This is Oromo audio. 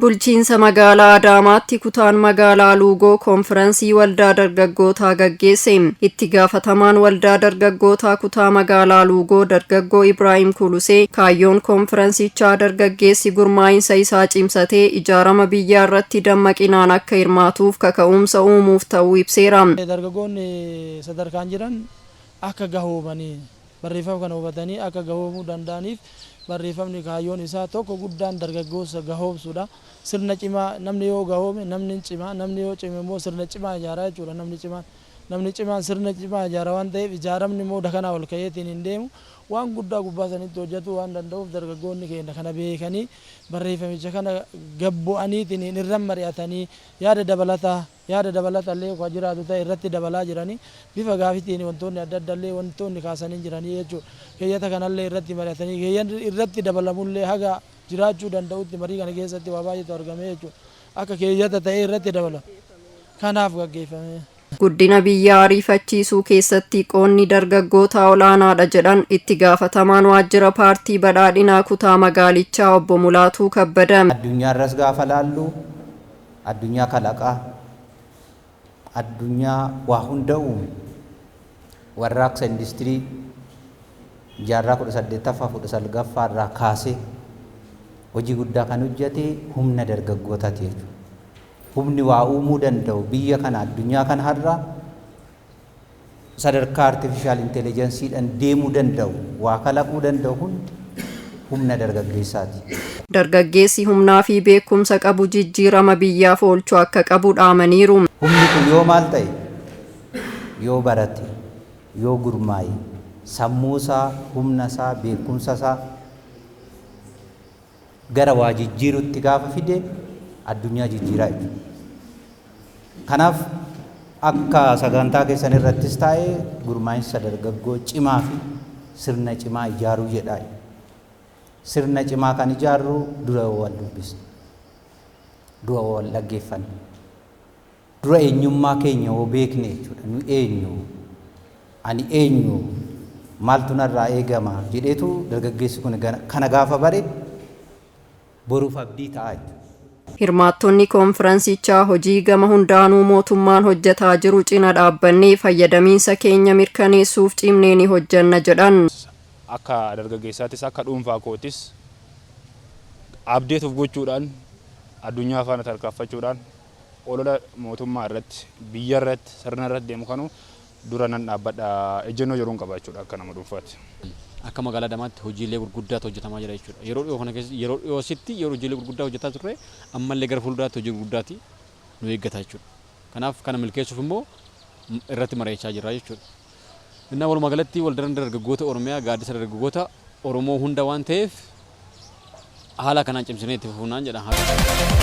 Bulchiinsa magaalaa Adaamaatti kutaan magaalaa Luugoo koonfiraansii waldaa dargaggootaa gaggeesse. Itti gaafatamaan waldaa dargaggootaa kutaa magaalaa Luugoo, dargaggoo Ibraahim Kulusee, kaayyoon koonfiraansichaa dargaggeessi gurmaa'insa isaa cimsatee ijaarama biyyaa irratti dammaqinaan akka hirmaatuuf kaka'umsa uumuuf ta'uu ibseera. Dargaggoonni sadarkaan jiran akka gahoomanii, barreeffama kana hubatanii akka gahoomuu danda'aniif, barreeffamni kaayyoon isaa tokko guddaan dargaggoota gahoomsuudha. Sirna cimaa, namni yoo gahoome namni cimaa, namni yoo cime immoo sirna cimaa ijaaraa jechuudha. Namni cimaan, namni cimaan sirna cimaa ijaara waan ta'eef, ijaaramni immoo dakanaa ol ka'eetiin hin deemu, waan guddaa gubbaa sanitti hojjetu waan danda'uuf, dargaggoonni keenya kana beekanii barreeffamicha kana gabbu'aniitiin irra mari'atanii yaada dabalataa, yaada dabalata illee kan jiraatu ta'e irratti dabalaa jiranii, bifa gaafitiin wantoonni adda adda illee wantoonni kaasanii jiranii jechuudha. Keeyyata kanallee irratti mari'atanii keeyyanni irratti dabalamullee haga jiraachuu danda'utti marii kana keessatti waa baay'eetu argame jechuudha. Akka keeyyata ta'ee irratti dabalamu. Kanaaf gaggeeffame. Guddina biyyaa ariifachiisuu keessatti qoonni dargaggootaa olaanaadha jedhan itti gaafatamaan waajjira paartii badhaadhinaa kutaa magaalichaa, obbo Mulaatuu Kabbada. Addunyaa irras gaafa laallu, addunyaa kalaqaa, addunyaa waa hunda uume, warraaqsa industirii jaarraa 18ffaa, 19ffaa irraa kaasee hojii guddaa kan hojjete humna dargaggootaati jechuudha. Humni waa uumuu danda'u biyya kana, addunyaa kana har'a sadarkaa artificial intelligencedhaan deemuu danda'u, waa kalaquu danda'u hundi humna dargaggeessaati. Dargaggeessi humnaa fi beekumsa qabu jijjiirama biyyaaf oolchuu akka qabu dhaamaniiru. Humni kun yoo maal ta'e, yoo barate, yoo gurmaa'e, sammuu isaa, humna isaa, beekumsa isaa gara waa jijjiirutti gaafa fide addunyaa jijjiiraa jechuudha. Kanaaf akka sagantaa keessan irrattis taa'ee gurmaa'insa dargaggoo cimaa fi sirna cimaa ijaaruu jedha. Sirna cimaa kan ijaarru dura wal dubbisne, dura wal dhaggeeffanne, dura eenyummaa keenya yoo beekne jechuudha. Nu eenyu? Ani eenyu? Maaltu narraa eegama? Jedheetu dargaggeessi kun kana gaafa bare boruuf abdii ta'a jechuudha. Hirmaattonni koonfiraansichaa hojii gama hundaanuu mootummaan hojjetaa jiru cina dhaabbannee fayyadamiinsa keenya mirkaneessuuf cimnee ni hojjenna jedhan. Akka dargaggeessaattis, akka dhuunfaa kootis abdeetuuf gochuudhaan, addunyaa faana tarkaanfachuudhaan, olola mootummaa irratti, biyya irratti, sirna irratti deemu kanu dura nan dhaabbadha ejjennoo jedhuun qaba jechuudha akka nama dhuunfaatti. Akka magaalaa Adaamaatti hojiilee gurguddaatu hojjetamaa jira jechuudha. Yeroo dhiyoo kana keessa, yeroo dhiyoositti, yeroo hojiilee gurguddaa hojjetaa turre, ammallee gara fuulduraatti hojii gurguddaati nu eeggata jechuudha. Kanaaf kana milkeessuuf immoo irratti mari'achaa jirra jechuudha. Innaa walumaa galatti waldaan dargaggoota Oromiyaa gaaddisa dargaggoota Oromoo hunda waan ta'eef, haala kanaan cimsinee itti fufuunaan jedha.